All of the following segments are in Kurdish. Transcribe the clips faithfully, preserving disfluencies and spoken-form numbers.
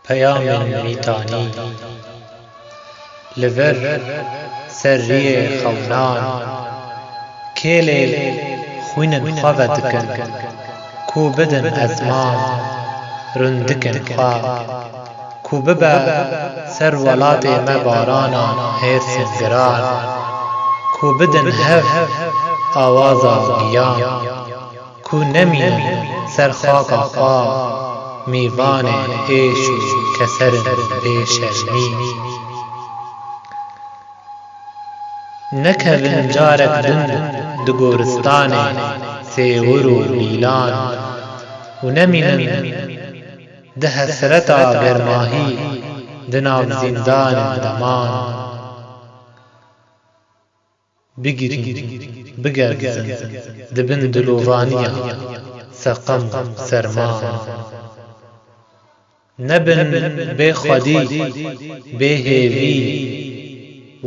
Peyamên Mîtanî. Li vir seriyê xewnan kêlê xwînin xwe vedikin, ku bidin ezman rundikin xwe, ku bibe ser welatê me barana hêrsên giran, ku bidin hev awaza giyan. Ku nemînin ser xaka xwe mîvanê êş û keser in bê şermî. Nekevin carek din di goristanê sêwir û lîlan û nemînin di hesreta germahî di nav zîndanên deman. Bigirîn, bigerzin di bin dilovaniya seqem û serman. Nebin bê xwedî, bê hêvî,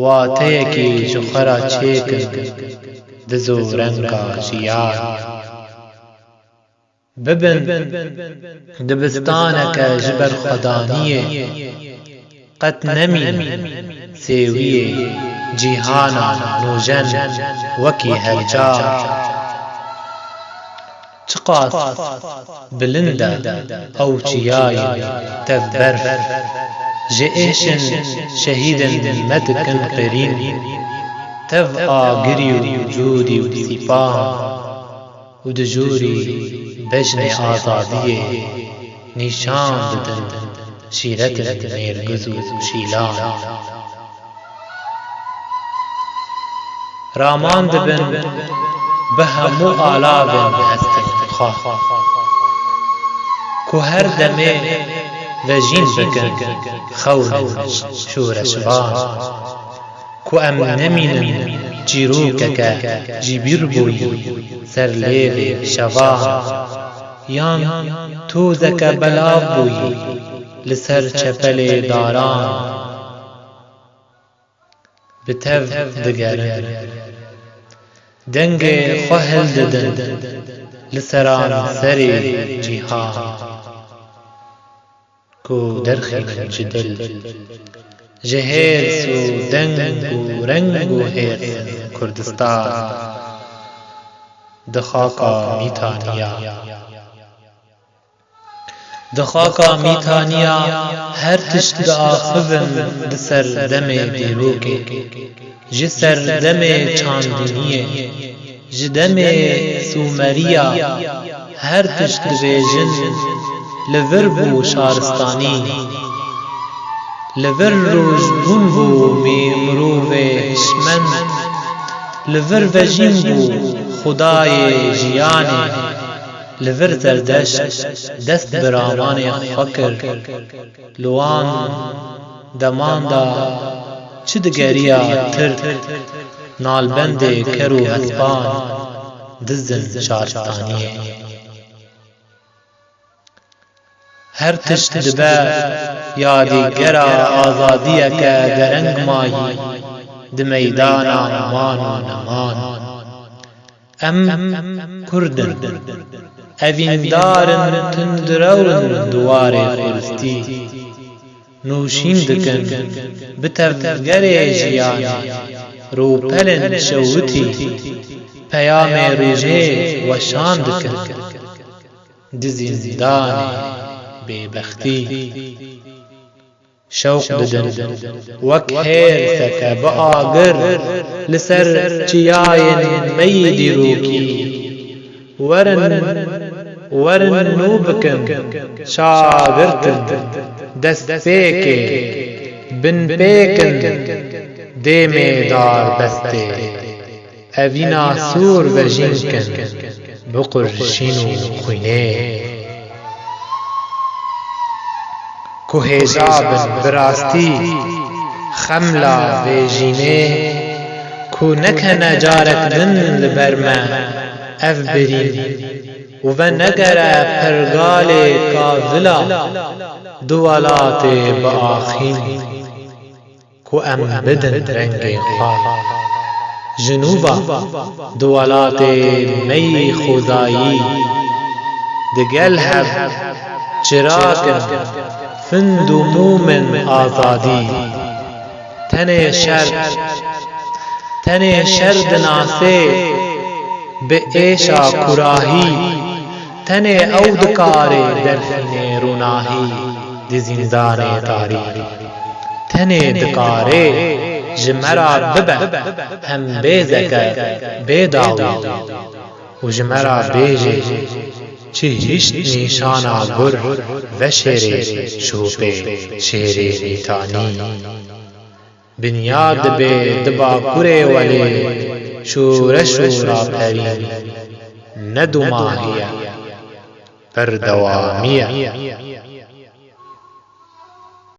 wateyekî ji xwe re çêkin di zorenga jiyan. Bibin dibistaneke ji berxwedaniyê, qet nemînin sêwiyê cîhana nûjen wekî her car. Çiqas bilind e ew çiyayên tev berf, ji êşên şehîdên me dikin qirîn, tev agirî û cûdî û sîpan. Û di jûrî bejnê azadiyê nîşan didin şîretên nêrgiz û şîlan. Raman dibin bi hemû alavên hestên xwe, ku her demê vejîn bikin xewnên şoreşvan. Ku em nemînin çîrokeke ji bîr bûyî ser lêvê şevan, yan tozeke belav bûyî li ser çepelê daran. Bi tev digerin, dengê xwe hildidin li seranserê cîhan. Ku derxînin ji dil, ji hêrs û deng û reng û hêrsên Kurdistan, di xaka Mîtaniya. Di xaka Mîtaniya her tişt diaxivin di ser demê dîrokê. Ji serdemê çandiniyê, ji demê Sûmeriya, her tişt dibêjin li vir bû şaristanî. Li vir rojbûn bû mî mirovê hişmend, li vir vejîn bû xwedayê jiyanê, li vir Zerdeşt dest bi ramanê xwe kir. Li wan deman de çi digeriya Tirk, nalbendê ker û hespan, dizin şaristaniyê. Her tişt dibe yadîgera azadiyeke dereng mayî di meydana man û neman. Em Kurd in, evîndar in, tundrew in di warê xuristî. Nûşîn dikin bi tevgerê jiyanê, rûpelên şewitî, peyamê rojê weşan dikin di zîndanê bêbextî. Şewq didin wek hêrseke bi agir li ser çiyayên me yî dîrokî. Werin, werin nû bikin şagirtin, destpêkê, binpêkin, dêmê darbestê. Evîna sor vejîn kin, biqurşîn û xwînê. Ku hêja bin bi rastî xemla vêjînê, ku nekene carek din li ber me ev birîn û venegere pergalê kavila du welatê biaxîn. Ku em bidin rengê xwe. Ji nû ve di welatê me yî xwezayî, di gel hev çirak in, Fin dûmûm in azadî. Tenê şer, tenê şer dinasê bi êşa kurahî. Tenê ew dikarê derxînê rûnahî di zîndanê tarî. Tenê dikarê ji me ra bibe hembêzeke bê dawî. Û ji me ra bêjê, çi hişt nîşana gur veşêrê şopê şêrê mîtanî. Binyad dibe di bakurê welê şûreş û raperî, ne dumahî ye, berdewamî ye.